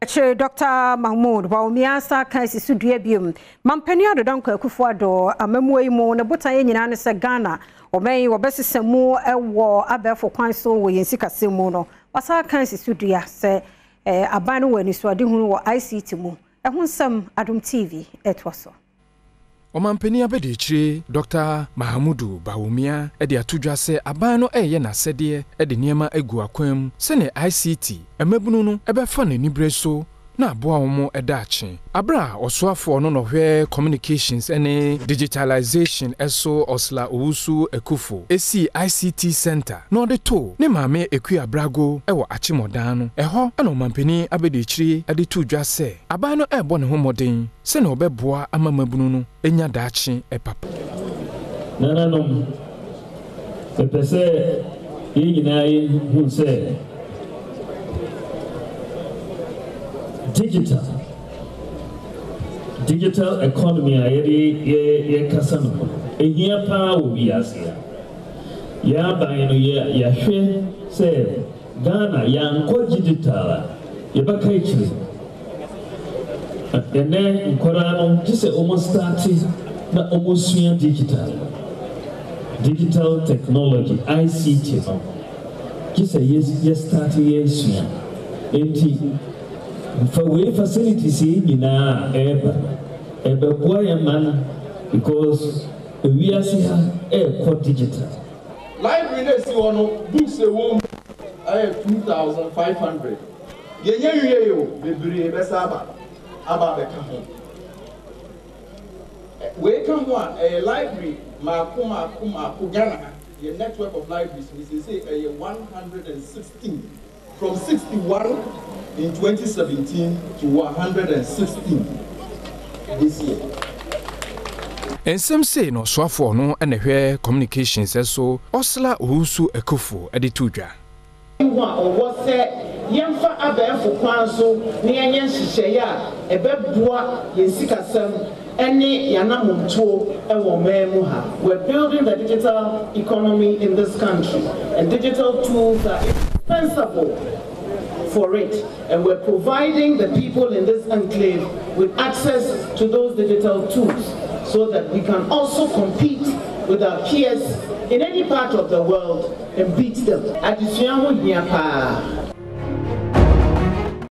Akyire Dɔkta Mahmood Bawumia san ka si so dua biom. Mampanin Addo Dankwa Akufo-Addo amammuo yi mu ne botaeɛ nyinaa ne sɛ Ghana ɔman yi wɔbɛsesa mu wɔ abɛɛfo kwan so wɔ yɛn sikasɛm mu no. Wasan ka si so dua sɛ aban no wɔ anisoadehunu wɔ ICT mu. Ɛho nsɛm Adom TV ɛtoa so. Ɔmampanin abadiakyire Dr. Mahamudu Bawumia de ato dwa sɛ aban no reyɛ n'asɛdeɛ de nneɛma agu akwan mu sɛnea ICT mmabunu no bɛfa no anibere so na aboa wɔn daakye. Aberɛ a ɔsoafoɔ no na ɔhwɛ Communications ne Digitalisation so Ursula Owusu Ekuful sii ICT Centre na ɔde too ne maame Akua Abrago wɔ Akyemɔdan no, ɛhɔ na ɔmampanin abadiakyire de too dwa sɛ aban no rebɔ ne ho mmɔden sɛnea ɔbɛboa ama mmabunu no anya daakye papa. Nananom, mepɛ sɛ yɛn nyinaa yɛhu sɛ digital digital economy a yɛde yɛ yɛkasa no ho no, ehia paa wɔ wiase a. Yɛn aban no yɛ yɛahwɛ sɛ Ghana yɛankɔ digital a, yɛbɛka akyire. Ɛnnɛ nkwadaa no gye sɛ wɔn starte na wɔn sua digital, digital technology, ICT no gye sɛ yɛ yɛ starte yɛ sua. Enti fa wei facilities yi nyinaa a ɛreba no ɛbɛboa yɛn man because ewiase ha ɛrekɔ digital. Library no a esi hɔ no, books a ɛwɔ mu yɛ 2,500. Yɛnyɛ nwiei o, bebree bɛsan aba aba abɛka ho. Wei ka ho a, ɛyɛ library mmaako mmaako mmaako Ghana ha, yɛn network of libraries no seesei ɛyɛ 116, from 61 in 2017 to 116 this year. Nsɛm sei na ɔsoafoɔ no na ɛhwɛ Communications so Ursula Owusu Ekuful de too dwa. Ho a ɔwɔ sɛ yɛmfa abɛɛfo kwan so na yɛnyɛ nhyehyɛe a ɛbɛboa yɛn sikasɛm ne yɛn anammɔntuo wɔ ɔman mu ha. We're building the digital economy in this country and digital tools are indispensable for it and we're providing the people in this enclave with access to those digital tools so that we can also compete with our peers in any part of the world and beat them. Adesua ho hia paa.